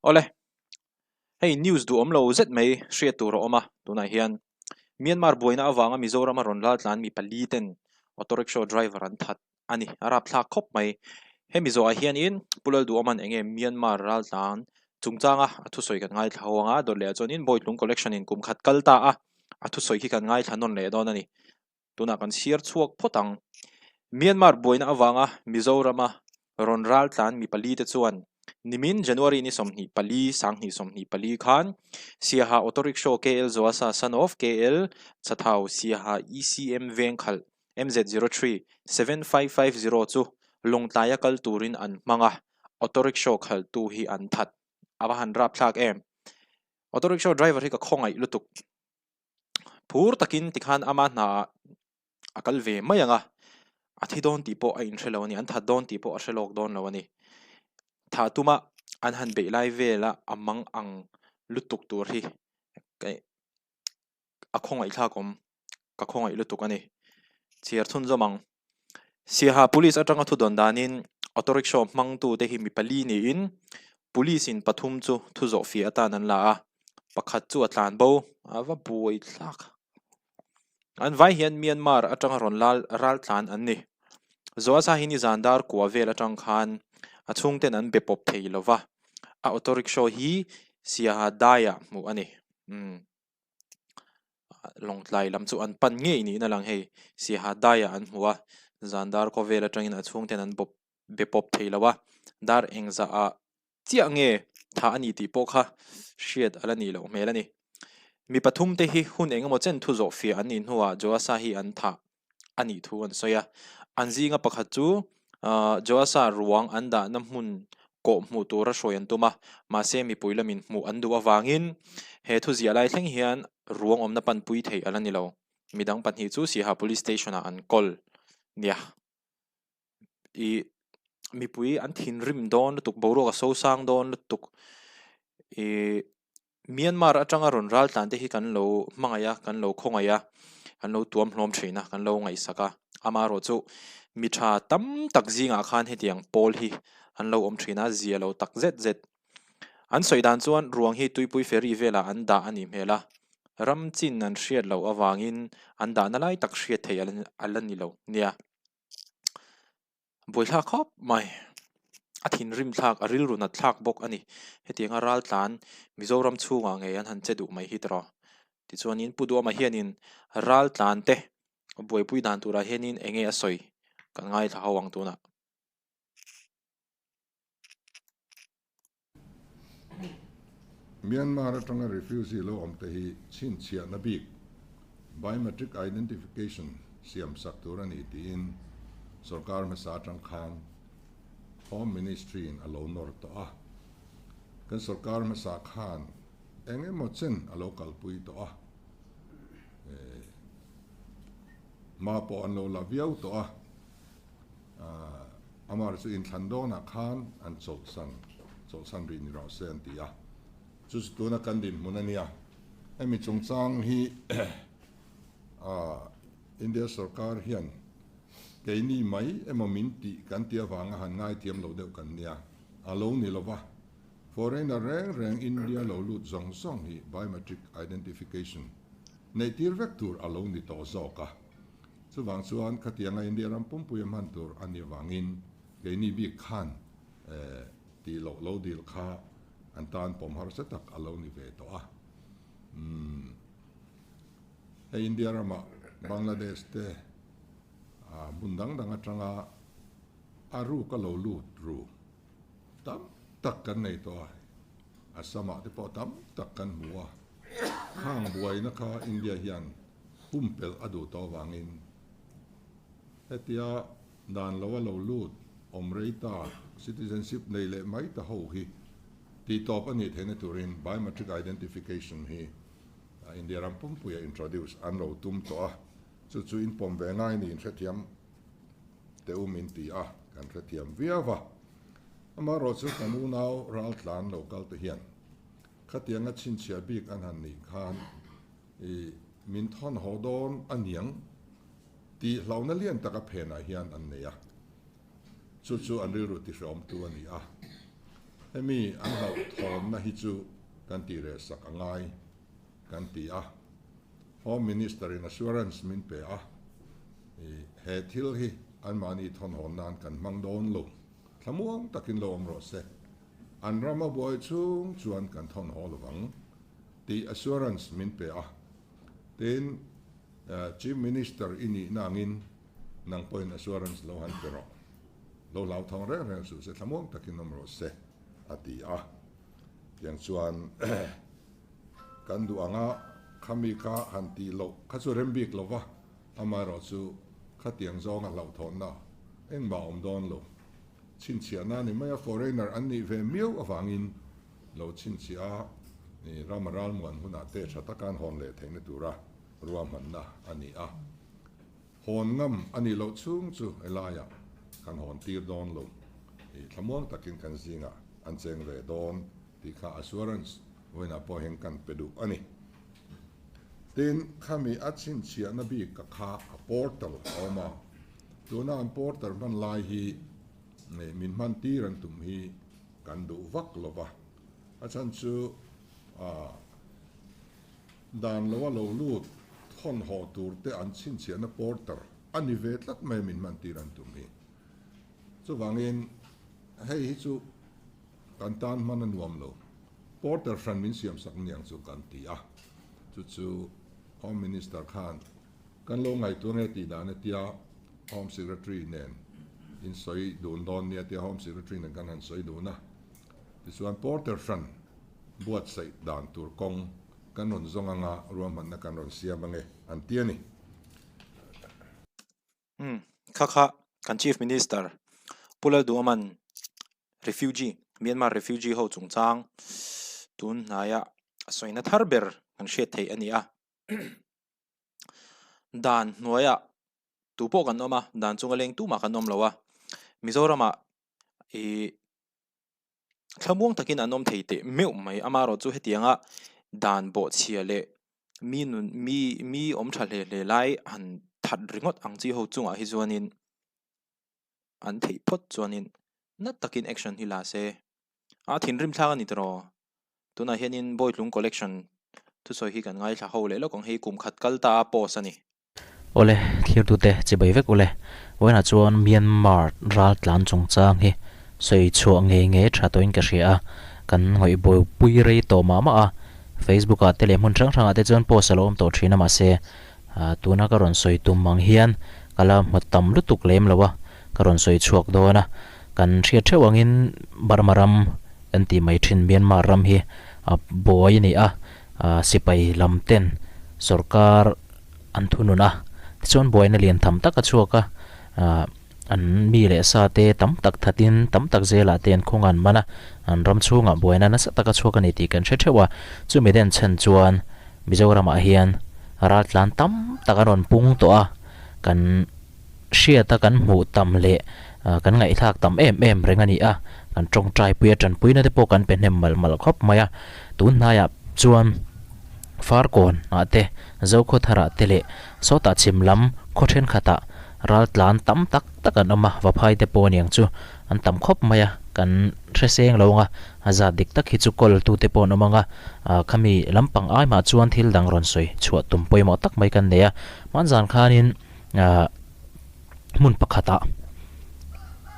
Awle, hei news duhawm lo zet mai hriat tur a awm a, tunah hian Myanmar buaina avanga Mizorama rawn laltlan mi pali ten auto rickshaw driver an that a ni, a rapthlak khawp mai. Hemi zawhah hianin Pu Lalduhawma'n enge Myanmar raltlan chungchanga a thusawi kan ngaithla ho anga dawt lehah chuanin Bawitlung Collection in kum khat kal ta a, a thusawi khi kan ngaithla nawn leh dawn a ni. Tunah kan chhiar chhuak phawt ang. Myanmar buaina avanga Mizorama rawn raltlan mi pali te chuan nimin January ni 24, 2024 khan Siaha Auto Rickshaw KL Joasa son of KL Chathau Siaha ECM veng khalh MZ03 7550 chu Lawngtlaia kal turin an hmang a, Auto Rickshaw khaltu hi an that. A va han rapthlak em. Auto Rickshaw driver hi ka khawngaih lutuk. Phur takin tikhan ama hnaah a kal ve mai ang a, a thi dawn tih pawh a inhre lo a ni, an that dawn tih pawh a hre lawk dawn lo a ni. Thah tuma an han beih lai vela a mang ang lutuk tur hi a khawngaihthlak awm, ka khawngaih lutuk a ni. Chhiar chhunzawm ang. Siaha Police atanga thu dawn danin auto rickshaw hmangtute hi mi pali niin Police in pathum chu thu zawh fiah atan an la a, pakhat chu a tlan bo a va buai thlak. An vai hian Myanmar atanga rawn lal ral tlan an ni. Zoasa hi nizan dar kua vel atang khan a chhungten an be pawp thei lova, a auto rickshaw hi Siaha daiah hmuh a ni. Umm. Lawngtlai lam chu an pan ngei niin a lang hei. Siaha daiah an hmu a, zan dar khawvel atangin a chhungten an bawp be pawp thei lo a, dar engzah ah chiah nge thah a ni tih pawh kha hriat a la nih loh hmel a ni. Mi pathum te hi hun engemaw chen thu zawh fiah an nih hnuah Joasa hi an thah a nih thu an sawi a. An zinga pakhat chu Joasa ruang an dahna hmun kawh hmuh tura hruai an tum a, mahse mipui lamin hmuh an duh avangin he thu ziah lai thleng hian ruang awmna panpui theih a la ni lo. Midang pahnih chu Siaha Police Station-ah an kawl nia. Ih mipui an thinrim dawn lutuk, boruak a sosang dawn lutuk. Ih Myanmar atanga rawn ral tlan te hi kan lo hmangaih a, kan lo khawngaih a, kan lo tuam hlawm thin a, kan lo ngaihsak a. Amaherawh chu mi tha tam tak zingah khan hetiang pawl hi an lo awm thin a, zia lo tak zet zet. An sawi dan chuan ruang hi tuipui ferry velah an dah a nih hmel a, ram chin an hriat loh avangin an dahna lai tak hriat theih a la ni lo nia. Buaithlak khawp mai. A thinrim thlak, a rilru nat thlak bawk a ni. Hetianga raltlan Mizoram chhungah ngei an han che duh mai hi tawh. Tichuanin Pu Duama hianin raltlan te buaipui dan turah hianin eng nge a sawi kan ngaithla ho ang tunah. Myanmar atanga refugee lo awm te hi chhinchhiahna bik, biometric identification, siam sak tur a ni tiin sorkar hmasa atang khan Home Ministry in a lo nawr tawh a. Kan sorkar hmasa khan eng emaw chen a lo kalpui tawh a, hma pawh an lo la viau tawh a. Amar chu inthlan dawnah khan an chawlhsan, chawlhsan rih ni rawh se an ti a. Chu chu tuna kan dinhmun a nia. Hemi chungchang hi India sorkar hian keini mai emaw min tih kan tih avanga han ngaithiam lo deuh kan nia. A lo ni lova, foreigner reng reng India lo lut zawng zawng hi biometric identification neihtir vek tur a lo ni tawh zawk a. Chuvang chuan khatianga India ram pumpui a hman tur a nih avangin keini bik khan tih loh lo dil kha an tan pawm harsa tak a lo ni ve tawh a. Umm hei India ramah Bangladesh te hmun dang dang atanga a ruk a lo lut ru tam tak kan nei tawh a, Assam ah te pawh tam tak kan hmu a, khang buaina kha India hian pumpelh a duh tawh avangin hetia dan lo a lo lut awm rei ta citizenship nei leh mai ta ho hi tih tawp a nih theihna turin biometric identification hi India ram pumpuia introduce an lo tum tawh a, chu chu inpawm ve ngai niin hrethiam teh u min ti a, kan hrethiam viau a. Amaherawhchu kan unau raltlan lo kal te hian khatianga chhinchhiah bik an han nih khan I min thawn haw dawn a niang tih hlauhna lian taka phenah hian an nei a, chu chu an rilru tihreawmtu a ni a. Hemi an hlauhthawnna hi chu kan tih reh sak a ngai kan ti a. Home Minister in assurance min pe a, he thil hi anmahni thawnhawn nan kan hmang dawn lo, thlamuang takin lo awm rawh se, an rama buai chhung chuan kan thawnhaw lovang tih assurance min pe a. Tin, Chief Minister i nihna angin nang pawhin assurance lo han pe rawh, lo hlauthawng reng reng suh se, thlamuang takin awm rawh se, a ti a. Tiang chuan kan duh anga khami kha han tih loh kha chu rem bik lo va, amaherawh chu khatiang zawnga hlauhthawnna engmah a awm dawn lo. Chhinchhiahna ni mai a, foreigner an nih ve miau avangin lo chhinchhiah a, ram a ralmuan hunah te tha taka an hawn leh theihna tura ruahmanna a ni a. Hawn ngam a nih loh chhung chu helaiah kan hawn tir dawn lo. Thlamuang takin kan zingah an cheng ve dawn tih kha assurance vawiinah pawh hian kan pe duh a ni. Tin, khami a chhinchhiahna bik ka kha a portal a awm a, tuna an portal hman lai hi min hman tir an tum hi kan duh vak lo va, a chhan chu dan loa lo lut thawn haw tur te an chhinchhiahna portal a ni ve tlat mai min hman tir an tum hi. Chuvangin hei hi chu kan tan hman a nuam lo. Porter hran min siam sak niang chu kan ti a, chu chu Home Minister khan kan lo ngaihtuah nge tih dan a tia Home Secretary nen in sawi dun dawn nia tia Home Secretary nen kan han sawi dun a. Tichuan Porter hran buatsaih dan tur kawng kan rawn zawng anga ruahmanna kan rawn siam ange an ti a ni. Umm, kha kha kan Chief Minister Pu Lalduaman refugee, Myanmar refugee ho chungchang tun hnaia a sawina thar ber kan hriat theih a ni a. Dan hnuaiah tu pawh kan awm a, dan chunga leng tumah kan awm lo a, Mizoramah ih Thlamuang takin an awm thei teh meuh mai. Amaherawh chu hetianga dan bawhchhia leh mi nun mi mi awm tha hle hle lai han that ringawt ang chi ho chungah hi chuanin an theih phawt chuanin nat takin action hi la se. A thinrim thlak a ni tawh. Tunah hianin Bawitlung collection thusawi hi kan ngaithla ho leh lawk ang hei kum khat kal ta a post a ni. Awle, thlirtute chibai vek ule. Vawiinah chuan Myanmar raltlan chungchang hi sawi chhuah ngei ngei tha tawhin ka hria a, kan ngawih buaipui rei tawh mah mah a, Facebook ah te leh hmun hrang hrangah te chuan post a lo awm tawh thin a mahse tuna ka rawn sawi tum ang hian ka la hmu tam lutuk lem lo a, ka rawn sawi chhuak dawn a, kan hriat theuh angin Burma ram kan tih mai thin Myanmar ram hi a buai a ni a, sipai lam ten sorkar an thunun a, tichuan buaina lian tham tak a chhuak a, ah an mi leh sa te tam tak thatin tam tak zelah te an khawng an man a, an ram chhungah buaina nasa tak a chhuak a ni tih kan hre theuh a, chumi den chhan chuan Mizoramah hian raltlan tam tak a rawn pung tawh a, kan hriata kan hmuh tam leh kan ngaihthlak tam em em reng a ni a, kan tawngtai pui a tanpuina te pawh kan pe hnem malh malh khawp mai a, tun hnaiah chuan Farkawn ah te, Zokhawthar ah te leh sawtah chhim lam khaw thenkhat ah ral tlan tam tak tak an awm a, Vaphai te pawh aniang chu an tam khawp mai a, kan hre seng lo ang a, a zat dik tak hi chu kawl tu te pawh an awm ang a, khami lampang ai mah chuan thil dang rawn sawi chhuah tum pawimawh tak mai kan nei a, hmanzan khanin ah hmun pakhatah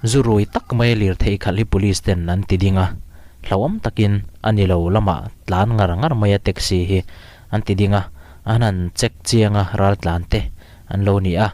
zu rui tak mai lirthei khalh hi police ten an ti ding a, hlauhawm takin a ni lo lamah tlan ngar ngar mai a taxi hi an ti ding a, an han check chiang a ral tlan te an lo ni a,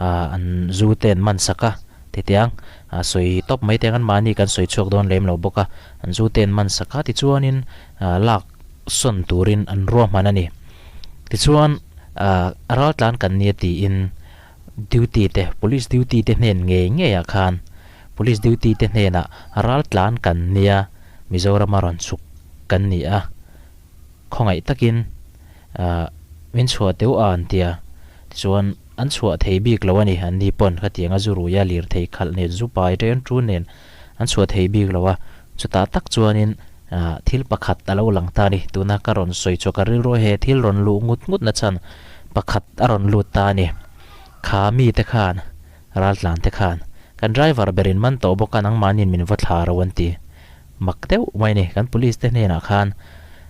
ah an zu te an man sak a titiang ah sawi tawp mai te ang an mahni kan sawi chhuak dawn lem lo bawk a, an zu te an man sak a tichuanin ah lak sawn turin an ruahman a ni. Tichuan ah ral tlan kan nia tiin Duty te, Police duty te hnen ngei ngei ah khan Police duty te hnenah raltlan kan nia Mizorama rawn chhuk kan ni a, khawngaih takin ah min chhuah teuh a an tia, tichuan an chhuah thei bik lo a ni, an ni pawn khatianga zu ruia lirthei khalh nen zu pai ren ṭun nen an chhuah thei bik lo a, chutah tak chuanin ah thil pakhat a lo lang ta a ni, tuna ka rawn sawi chhuak a rilru he thil rawn luh ngut ngut na chhan pakhat a rawn lut ta a ni. Kha mite khan, raltlan te khan, kan driver berin man tawh bawk a nangmahniin min va thla ro an ti. Mak deuh mai a ni. Kan police te hnenah khan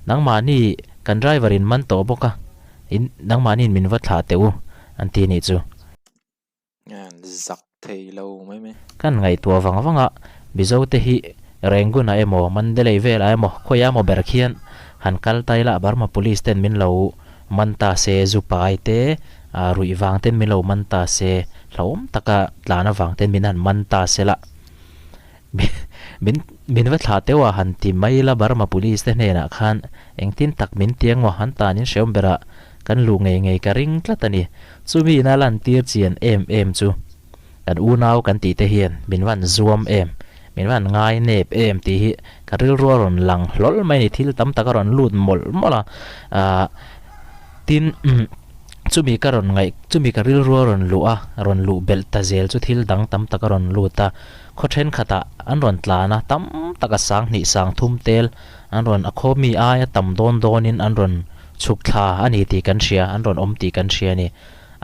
nangmahni kan driver in man tawh bawk a, in nangmahniin min va thlah teh u an ti a nih chu. Zak thei lo mai mai. Kan ngaihtuah vang vang a, Mizo te hi Rangoon ah emaw Mandalay velah emaw khawiah emaw ber khian han kal ta ila Burma police ten min lo man ta se, zu pai te ruih vang ten min lo man ta se, hlauhawm taka tlan avang ten min han man ta se la. Min min va thlah teuh a han ti mai ila Burma police te hnenah khan engtin tak min ti angaw han tan in hreawm berah kan luh ngei ngei ka ring tlat a ni. Chumi ina lantir chian em em chu kan unau kan tih te hian min van zuam em, min van ngai nep em tih hi ka rilru a rawn lang hlawl mai a ni, thil tam tak a rawn lut mawlh mawlh a, ah tin chumi ka rawn ngaih chumi ka rilru a rawn luh a, rawn luh belh ta zel chu thil dang tam tak a rawn lut a, khaw thenkhatah an rawn tlan a, tam tak a sang hnih sang thum tel an rawn a khaw mi aia tam dawn dawnin an rawn Chhuk thla a ni tih kan hria, an rawn awm tih kan hria a ni.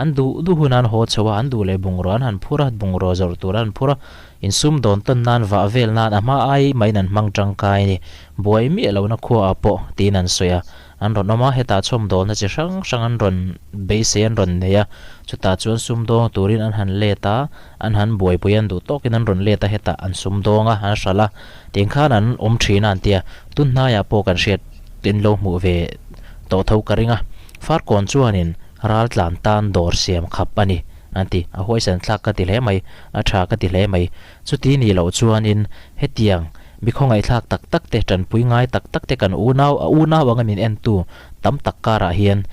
An duh duh hun an haw chho a, an duh leh bungraw an han phur a, bungraw zawrh tur an phur a, insum dawn tawn nan vah vel nan a hma ai maiin an hmang tangkai a ni. Buai miah lohna khuaah pawh tiin an sawi a, an rawn awm a, hetah chhawm dawnna chi hrang hrang an rawn beisei an rawn nei a, chutah chuan sum dawng turin an han let a, an han buaipui an duh tawkin an rawn let a, hetah an sum dawng a, an hralh a, tiang khan an awm thin a an ti a, tun hnaiah pawh kan hriat In lo hmuh ve tawh tho ka ring a, Farkawn chuanin ral tlan tan dawr siam khap a ni, an ti. A huaisan thlak ka ti hle mai, a tha ka ti hle mai. Chuti nih loh chuanin hetiang mi khawngaihthlak tak tak te, tanpui ngai tak tak te kan unau, a unau anga min entu tam tak karah hian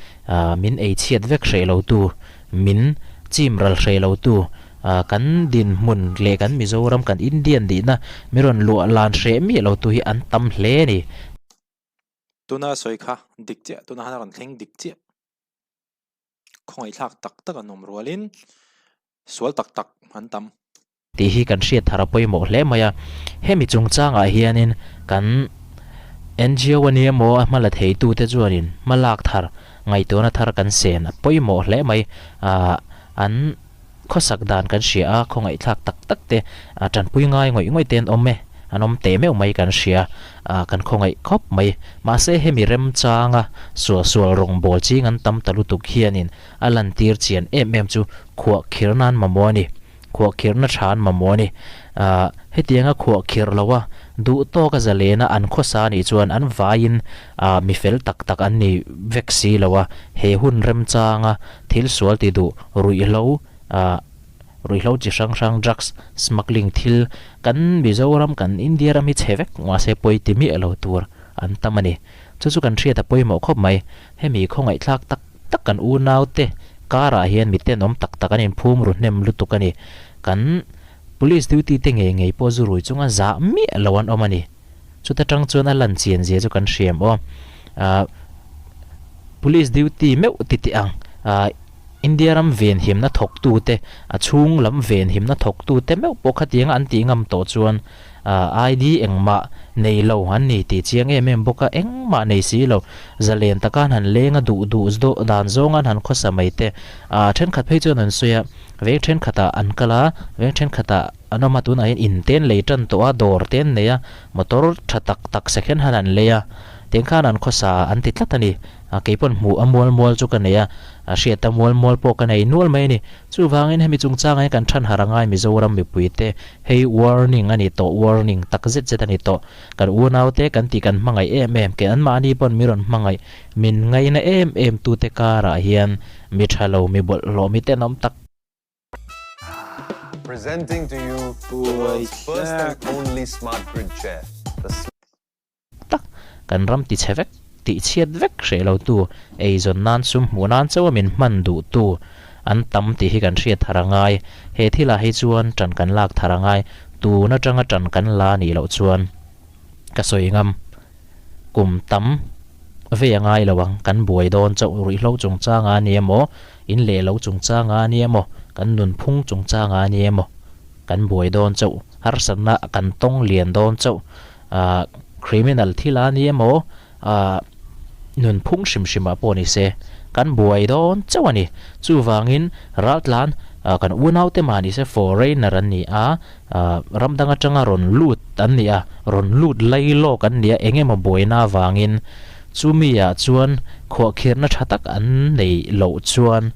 min ei chhiat vek hreh lotu, min chim ral hreh lotu, kan dinhmun leh kan Mizoram, kan Indian nihna mi rawn luah lan hreh miah lotu hi an tam hle a ni. Tuna sawi kha dik chiah, tuna han a rawn thleng dik chiah. Khawngaihthlak tak tak an awm rualin sual tak tak an tam. Tih hi kan hriat thar a pawimawh hle mai a. Hemi chungchangah hianin kan NGO a nia maw a hmala theitute chuanin hma lak thar, ngaihtuahna thar kan sen a pawimawh hle mai. Ahh an Khawsak dan kan hria a, khawngaihthlak tak tak te, tanpui ngai ngawih ngawih te an awm e, an awm teh meuh mai kan hria, kan khawngaih khawp mai. Mahse hemi remchanga sualsual rawngbâwl ching an tam ta lutuk hianin a lantir chian em em chu khuahkhirna an mamawh a ni, khuahkhirna tha an mamawh a ni. Hetianga khuahkhirh loa duh tawka zalena an khawsa anih chuan an vaiin mi fel tak tak an ni vek si lo a, he hun remchanga Thil sual ti duh, ruihhlo, ah, ruihhlo chi hrang hrang, drugs smuggling thil kan Mizoram, kan India ram hi chhe vek mahse pawi ti miah lo tur an tam a ni. Chu chu kan hriat a pawimawh khawp mai. Hemi khawngaihthlak tak tak kan unaute karah hian mi tenawm tak tak an inphum ru hnem lutuk a ni. Kan police duty te ngei ngei pawh zu rui chunga zah miah lo an awm a ni. Chuta tang chuan a lan chian zia chu kan hriam aw. Ahh Police duty meuh ti teh ang. Ahh India ram venhimna thawktu te, a chhung lam venhimna thawktu te meuh pawh khatianga an tih ngam tawh chuan ahh ID engmah nei lo an ni tih chiang em em bawk a, engmah nei si lo. Zalen taka an han leng a, duh duh dan zawnga an han khawsa mai te. Ahh thenkhat phei chuan an sawi a, veng thenkhatah an kal a, veng thenkhatah An awm a, tunah hian in te an lei tan tawh a, dawr te an nei a, motor tha tak tak second hand an lei a, tiang khan an khawsa an ti tlat a ni. A kei pawn hmuh a mual mual chu ka nei a, a hriat a mual mual pawh ka nei nual mai a ni. Chuvangin hemi chungchangah hian kan than harh a ngai Mizoram mipuite, hei warning a ni tawh, warning tak zet zet a ni tawh. Kan unaute kan tih kan hmangaih em em, kei anmahni pawn mi rawn hmangaih, min ngaina em em tute karah hian mi tha lo, mi bawlhhlawh, mi tenawm tak, Presenting to you the world's first and only smart grid chair, the Tak, kan ram ti chhe vek, tih chhiat vek hreh lo tu, eizawn nan sum hmuh nan chauha min hman duh tu an tam tih hi kan hriat thar a ngai. He thilah hi chuan ṭan kan lak thar a ngai, tun aṭanga ṭan kan la nih loh chuan ka sawi ngam. Kum tam vei a ngai lo ang, kan buai dawn chauh ruihhlo chungchanga a ni emaw, in leh lo chungchanga a ni emaw, kan nunphung chungchanga a ni emaw, kan buai dawn chauh, harsatna kan tawng lian dawn chauh, ah criminal thil a ni emaw, ah nunphung hrim hrim ah pawh ni se, kan buai dawn chauh a ni. Chuvangin raltlan Kan unaute mah ni se foreigner an ni a, ram dang atanga rawn lut an ni a, rawn lut lai lawk an ni a, eng emaw buaina avangin chumi ah chuan khuahkhirna tha tak an neih loh chuan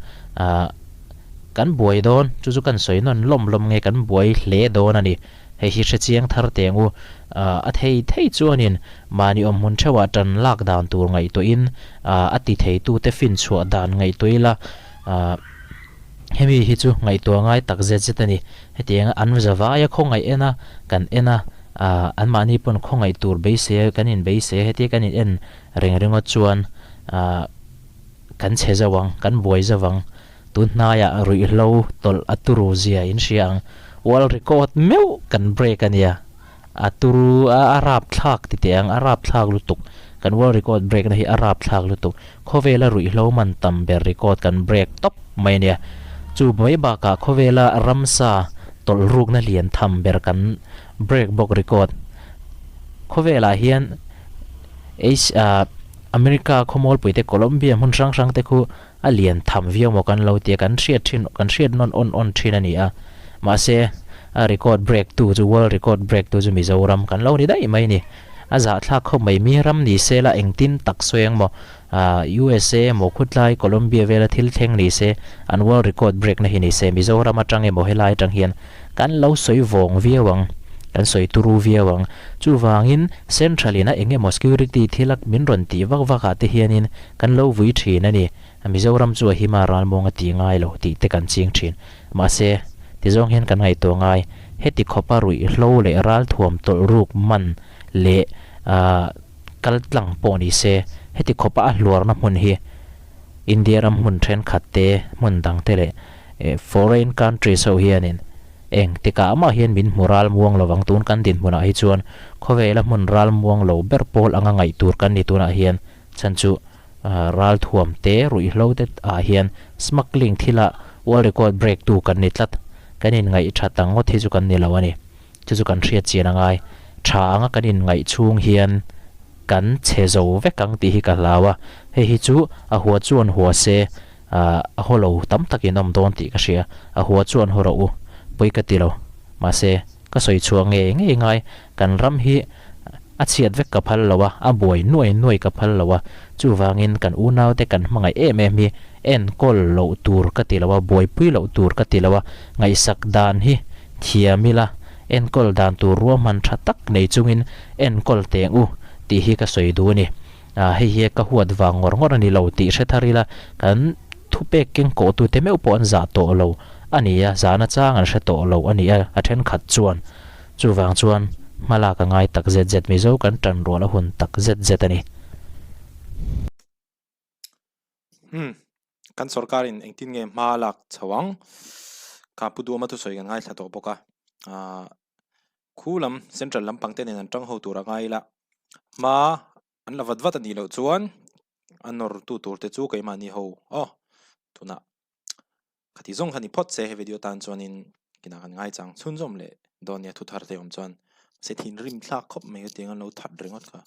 kan buai dawn, chu chu kan sawi nawn lawm lawm nge kan buai hle dawn a ni. Hei hi hre chiang thar teh ang u. A thei thei chuanin mahni awmhmun theuhah tan lak dan tur ngaihtuahin a ti theitute finchhuah dan ngaihtuah ila, Hemi hi chu ngaihtuah ngai tak zet zet a ni. Hetianga an zavaia khawngaih en a, kan en a, anmahni pawn khawngaih tur beisei a, kan inbeisei a, hetia kan in en reng ringawt chuan kan chhe zauh ang, kan buai zauh ang. Tun hnaiah ruihhlo tawlh a turu zia in hria ang. World record meuh kan break a nia. A turu a, a rapthlak ti teh ang, a rapthlak lutuk. Kan world record break na hi a rapthlak lutuk. Khawvela ruihhlo man tam ber record kan break tawp mai a nia. Chu mai bakah khawvela ramsa tawlh rukna lian tham ber kan break bawk record. Khawvelah hian H ah America khawmualpui te Colombia hmun hrang hrang te khu a lian tham viau maw kan lo tia kan hriat thin kan hriat nawn awn awn thin a ni a. Mahse a record break tu chu world record break tu chu Mizoram kan lo ni daih mai a ni. A zahthlak khawp mai mi ram ni se la engtin tak sawi ang maw ah USA emaw khutlai Colombia vela thil thleng ni se an world record break na hi ni se Mizoram atang emaw helai atang hian kan lo sawi vawng viau ang kan sawi turu viau ang. Chuvangin central in a eng emaw security thil a min rawn tih vak vak ah te hianin Kan lo vui thin a ni. Mizoram chu a hima ralmuang a ti ngai lo tih te kan ching thin. Mahse, tizawng hian kan ngaihtuah ngai. Heti khawpa ruihhlo leh ralthuam tawlh ruk man leh kal tlang pawh ni se, heti khawpa a hluarna hmun hi India ram hmun thenkhat te, hmun dang te leh foreign countries ho hianin eng tikah mah hian min hmu ralmuang lo vang. Tun kan dinhmunah hi chuan khawvela hmun ralmuang lo ber pawl anga ngaih tur kan ni tunah hian. Chhan chu ralthuam te, ruihhlo te ah hian smuggling thila world record break tu kan ni tlat. Kan inngaih tha ta ngawt hi chu kan ni lo a ni. Chu chu kan hriat chian a ngai. Tha anga kan inngaih chhung hian kan chhe zo vek ang tih hi ka hlau a. Hei hi chu a hua chuan hua se a haw lo tam takin awm dawn tih ka hria. A hua chuan haw rawh u. Pawi ka ti lo. Mahse, ka sawi chhuah ngei ngei ngai. Kan ram hi a chhiat vek ka phal lo a, a buai nuai nuai ka phal lo a, chuvangin kan unaute kan hmangaih em em hi enkawl loh tur ka ti lo a, buaipui loh tur ka ti lo a, ngaihsak dan hi thiam ila, enkawl dan tur ruahman tha tak nei chungin enkawl teng u tih hi ka sawi duh a ni. Hei hi ka huat vang ngawr ngawr a ni lo tih hre thar ila, kan thupek keng kawhtute meuh pawh an zah tawh lo a ni a, zahna chang an hre tawh lo a ni a, a thenkhat chuan. Chuvang chuan hma lak a ngai tak zet zet Mizo kan tan rual a hun tak zet zet a ni. Hmm, kan sorkarin engtin nge hma lak chho ang? Ka pu duama thusawi kan ngaithla tawh bawk a. Ah, khu lam central lampang te nen an tang ho tur a ngai ila. Hma an la vat vat a nih loh chuan a nawr tu tur te chu keimahni ho aw tunah Khati zawng kha ni phawt se he video tan chuanin kinah kan ngaichang chhunzawm leh dawn nia thu thar te awm chuan se thinrim thlak khawp mai hetiang an lo that ringawt kha.